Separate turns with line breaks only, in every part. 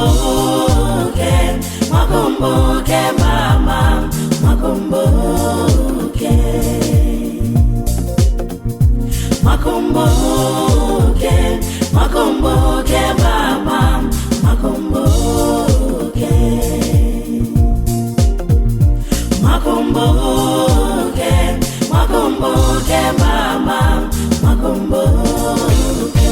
Mwakumbuke, mwakumbuke mama, mwakumbuke. Mwakumbuke, mwakumbuke mama, mwakumbuke. Mwakumbuke, mwakumbuke mama, mwakumbuke.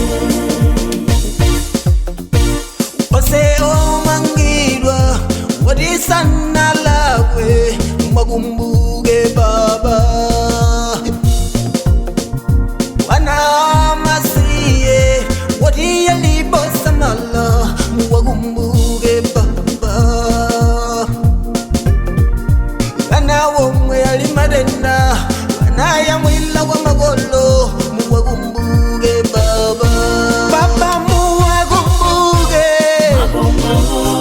Ose omangidwa watisanalakwe mwakumbuke baba wana masiye watiyalibosamala mwakumbuke baba ana womwe ali matenda ana yamwila kwa makolo muwakumbuke baba baba muwakumbuke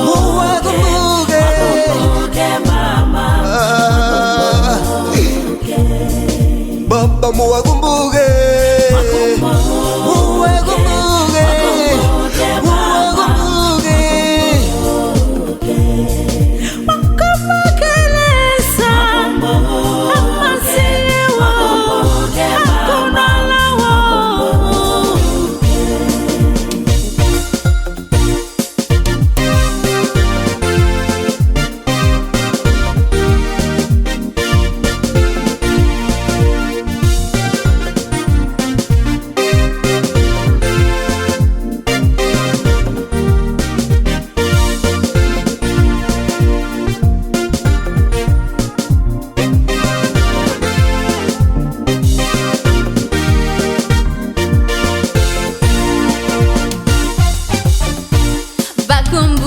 muwakumbuke
Mwakumbuke mama,
Ah, baba muwakumbuke muwakumbuke muwakumbuke.
Wakumakelesa amasiwo akunalawo.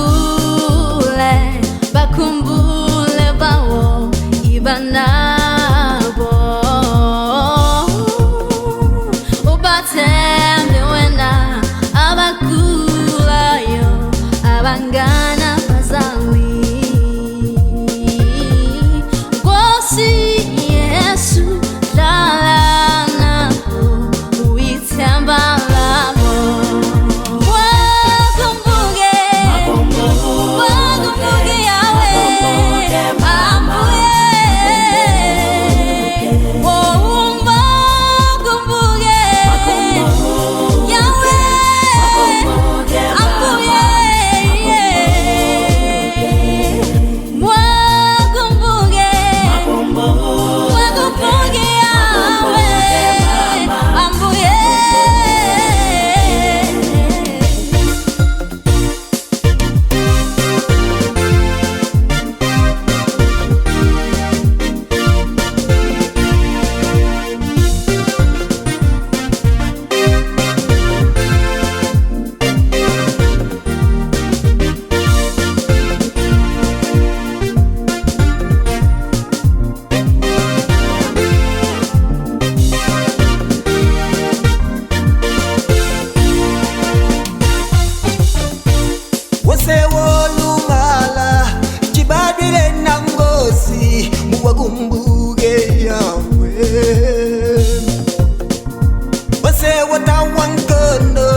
Bakumbule, bakumbule bawo ibanabo. Ubathembe wena abakulayo abangana bazali. Nkosi Yesu hlala nabo uyithemba labo. Wakumbuke, wakumbuke Yawe, ambuye. Oh, wakumbuke Yawe, ambuye. Wakumbuke, wakumbuke Yawe, ambuye.
Wose wolumala chibadwile na ngozi muwakumbuke yawe wose wotawankono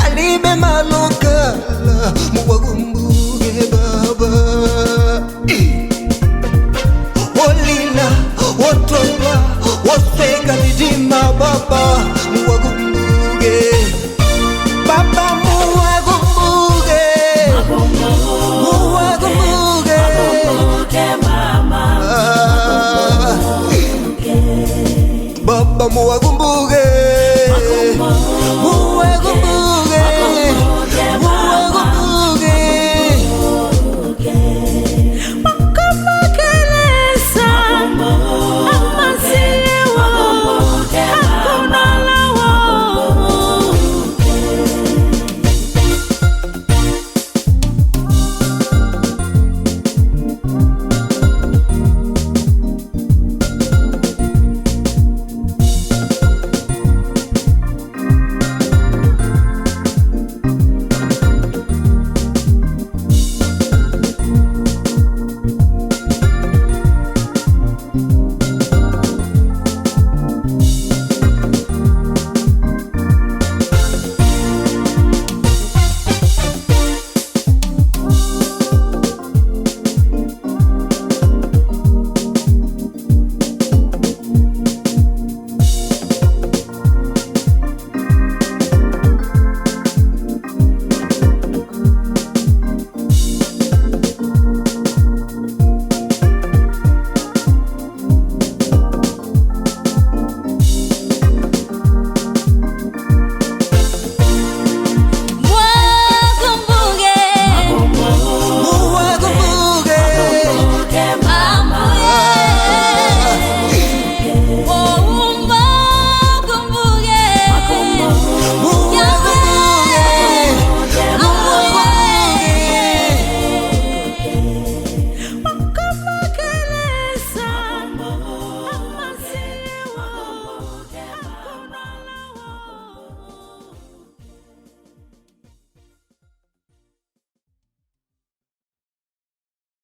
alibe malokala muwakumbuke baba wolila wotola wosweka mitima baba muwakumbuke baba muwakumbuke muwakumbuke
mwakumbuke mama,
Ah, baba muwakumbuke muwakumbuke.